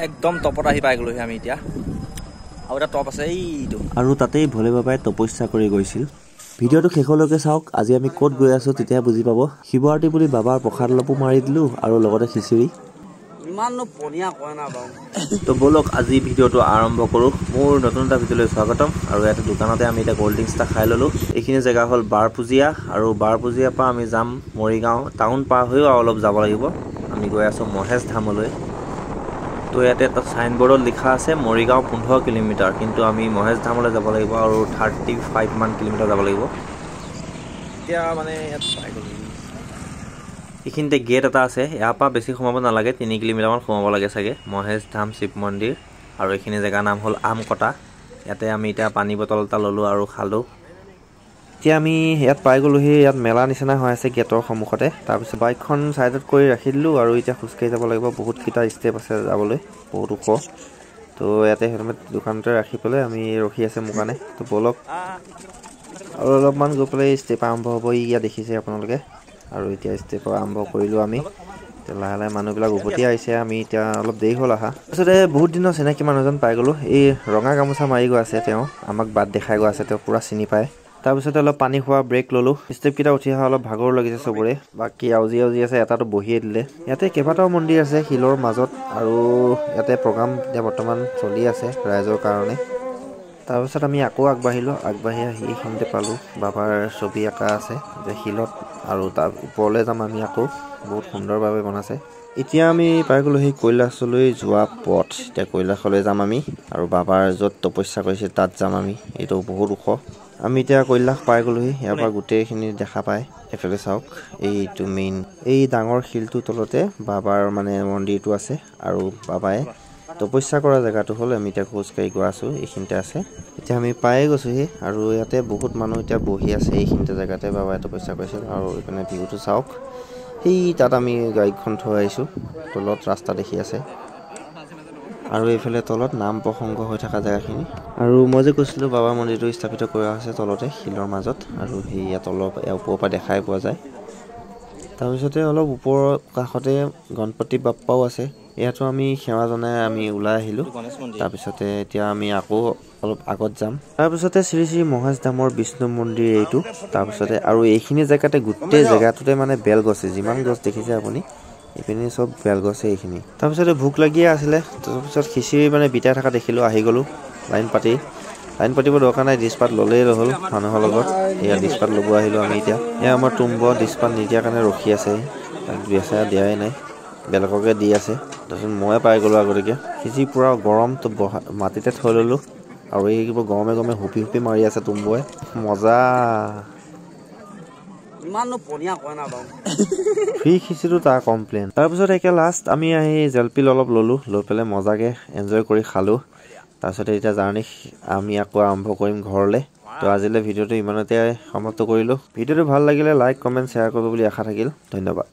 একদম টপত আহি পাই গ'লোহি আমি এতিয়া। আৰু এটা টপ আছে এইটো, আৰু তাতেই ভোলে বাবাই তপস্যা কৰি গৈছিল। ভিডিঅ'টো শেষলৈকে চাওক, আজি আমি ক'ত গৈ আছোঁ তেতিয়া বুজি পাব। শিৱৰাত্ৰি বুলি বাবাৰ প্ৰসাদ অলপো মাৰি দিলোঁ আৰু লগতে খিচিৰি। ইমাননো পনীয়া কয় না বাৰু। তো ব'লক আজি ভিডিঅ'টো আৰম্ভ কৰোঁ। মোৰ নতুন এটা ভিডিঅ'লৈ স্বাগতম। আৰু ইয়াতে দোকানতে আমি এতিয়া ক'ল্ড ড্ৰিংকছ এটা খাই ল'লোঁ। এইখিনি জেগা হ'ল বাৰপূজীয়া, আৰু বাৰপূজীয়াৰ পৰা আমি যাম মৰিগাঁও টাউন পাৰ হৈও আৰু অলপ যাব লাগিব। আমি গৈ আছোঁ মহেশ ধামলৈ। তো ইয়াতে এটা চাইনবোৰ্ডত লিখা আছে মৰিগাঁও 15 কিলোমিটাৰ, কিন্তু আমি মহেশ ধামলৈ যাব লাগিব আৰু 35 মান কিলোমিটাৰ যাব লাগিব। এতিয়া মানে ইয়াত পাই গ'লোঁ। এইখিনিতে গেট এটা আছে, ইয়াৰ পৰা বেছি সোমাব নালাগে, 3 কিলোমিটাৰমান সোমাব লাগে চাগে। মহেশ ধাম শিৱ মন্দিৰ, আৰু এইখিনি জেগাৰ নাম হ'ল আমকটা। ইয়াতে আমি এতিয়া পানী বটল এটা ল'লোঁ আৰু খালোঁ। এতিয়া আমি ইয়াত পাই গ'লোহি। ইয়াত মেলা নিচিনা হৈ আছে গেটৰ সন্মুখতে। তাৰপিছত বাইকখন ছাইডত কৰি ৰাখি দিলোঁ আৰু এতিয়া খোজকাঢ়ি যাব লাগিব। বহুতকেইটা ষ্টেপ আছে যাবলৈ, বহুত ওখ। তো ইয়াতে হেলমেট দোকানতে ৰাখি পেলাই আমি ৰখি আছে মোৰ কাৰণে। তো ব'লক আৰু অলপমান গৈ পেলাই ষ্টেপ আৰম্ভ হ'ব। ইয়াত দেখিছে আপোনালোকে। আৰু এতিয়া ষ্টেপ আৰম্ভ কৰিলোঁ আমি। এতিয়া লাহে লাহে মানুহবিলাক উভতি আহিছে, আমি এতিয়া অলপ দেৰি হ'ল অহা। তাৰপিছতে বহুত দিনৰ চিনাকি মানুহজন পাই গ'লোঁ। এই ৰঙা গামোচা মাৰি গৈ আছে, তেওঁ আমাক বাট দেখাই গৈ আছে, তেওঁ পূৰা চিনি পায়। তাৰপিছতে অলপ পানী খোৱা ব্ৰেক ল'লোঁ। ষ্টেপকেইটা উঠি অহা অলপ ভাগৰো লাগিছে চবৰে। বাকী আউজি আউজি আছে, এটাতো বহিয়ে দিলে। ইয়াতে কেইবাটাও মন্দিৰ আছে শিলৰ মাজত, আৰু ইয়াতে প্ৰগ্ৰাম এতিয়া বৰ্তমান চলি আছে ৰাইজৰ কাৰণে। তাৰপিছত আমি আকৌ আগবাঢ়িলোঁ। আগবাঢ়ি আহি এইখিনিতে পালোঁ, বাবাৰ ছবি আঁকা আছে যে শিলত, আৰু তাৰ ওপৰলৈ যাম আমি আকৌ। বহুত সুন্দৰভাৱে বনাইছে। এতিয়া আমি পাই গ'লোঁ সেই কৈলাশলৈ যোৱা পথ। এতিয়া কৈলাশলৈ যাম আমি, আৰু বাবাৰ য'ত তপস্যা কৰিছে তাত যাম আমি। এইটো বহুত ওখ। আমি এতিয়া কৈলাশ পাই গ'লোহি। ইয়াৰ পৰা গোটেইখিনি দেখা পায়। এইফালে চাওক, এইটো মেইন এই ডাঙৰ শিলটোৰ তলতে বাবাৰ মানে মন্দিৰটো আছে, আৰু বাবাই তপস্যা কৰা জেগাটো হ'ল আমি এতিয়া খোজকাঢ়ি গৈ আছোঁ, এইখিনিতে আছে। এতিয়া আমি পায়ে গৈছোঁহি, আৰু ইয়াতে বহুত মানুহ এতিয়া বহি আছে এইখিনিতে জেগাতে বাবাই তপস্যা কৰিছিল। আৰু এইপিনে ভিউটো চাওক, সেই তাত আমি গাড়ীখন থৈ আহিছোঁ। তলত ৰাস্তা দেখি আছে, আৰু এইফালে তলত নাম প্ৰসংগ হৈ থকা জেগাখিনি। আৰু মই যে কৈছিলোঁ বাবা মন্দিৰটো স্থাপিত কৰা হৈছে তলতে শিলৰ মাজত, আৰু সেই ইয়াত অলপ ওপৰৰ পৰা দেখাই পোৱা যায়। তাৰপিছতে অলপ ওপৰৰ কাষতে গণপতি বাপ্পাও আছে, ইয়াতো আমি সেৱা জনাই আমি ওলাই আহিলোঁ। তাৰপিছতে এতিয়া আমি আকৌ অলপ আগত যাম। তাৰপিছতে শ্ৰী শ্ৰী মহেশ ধামৰ বিষ্ণু মন্দিৰ এইটো। তাৰপিছতে আৰু এইখিনি জেগাতে গোটেই জেগাটোতে মানে বেলগছে, যিমান গছ দেখিছে আপুনি এইপিনে চব বেলগছে এইখিনি। তাৰপিছতে ভোক লাগিয়ে আছিলে, তাৰপিছত খিচিৰি মানে বিটাই থকা দেখিলোঁ, আহি গ'লোঁ লাইন পাতি। লাইন পাতিব দৰকাৰ নাই, ডিছপাত ল'লেই হ'ল মানুহৰ লগত। এয়া ডিছপাত ল'ব আহিলোঁ আমি এতিয়া। এয়া আমাৰ তুম্ব ডিছপাত নিদিয়াৰ কাৰণে ৰখি আছে, তাক বেচেৰা দিয়াই নাই, বেলেগকে দি আছে। তাৰপিছত ময়ে পাই গ'লোঁ আগতীয়াকৈ। খিচিৰি পূৰা গৰম, তো বহা মাটিতে থৈ ল'লোঁ। আৰু এই কিবা গৰমে গৰমে হুপি হুপি মাৰি আছে তুম্বই, মজা। ইমাননো পনীয়া কয় না বাৰু। ফ্ৰী খিচিৰিটো তাৰ কমপ্লেইন। তাৰপিছত একে লাষ্ট আমি আহি জেলপিল অলপ ল'লোঁ, লৈ পেলাই মজাকৈ এনজয় কৰি খালোঁ। তাৰপিছতে এতিয়া জাৰ্ণি আমি আকৌ আৰম্ভ কৰিম ঘৰলৈ। তো আজিলৈ ভিডিঅ'টো ইমানতে সমাপ্ত কৰিলোঁ। ভিডিঅ'টো ভাল লাগিলে লাইক কমেণ্ট শ্বেয়াৰ কৰিব বুলি আশা থাকিল। ধন্যবাদ।